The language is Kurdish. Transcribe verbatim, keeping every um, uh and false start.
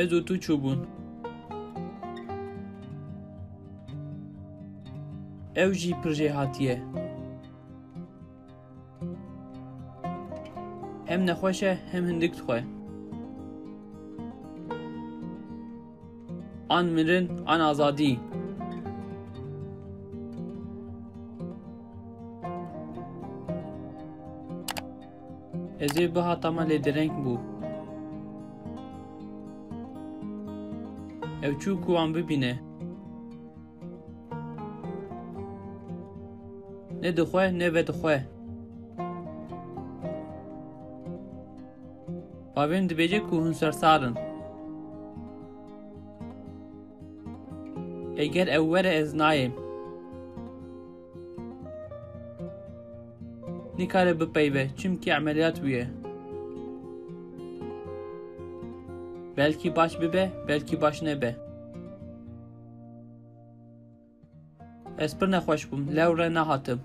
Ez û tu çûbûn. Ew jî pir jêhatî ye. Hem nexweş e, hem hindik dixwe. An mirin, an azadî. Ez ê bihatama lê dereng bû. Ew çû ku wan bibîne. Ne dixwe, ne vedixwe. Bavê min dibêje ku hûn sersar in. Eger ew were, ez nayêm. Nikare bipeyve, çimkî emeliyat bûye. Belkî baş bibe, belkî baş nebe. Ez pir nexweş bûm, lewre nehatim.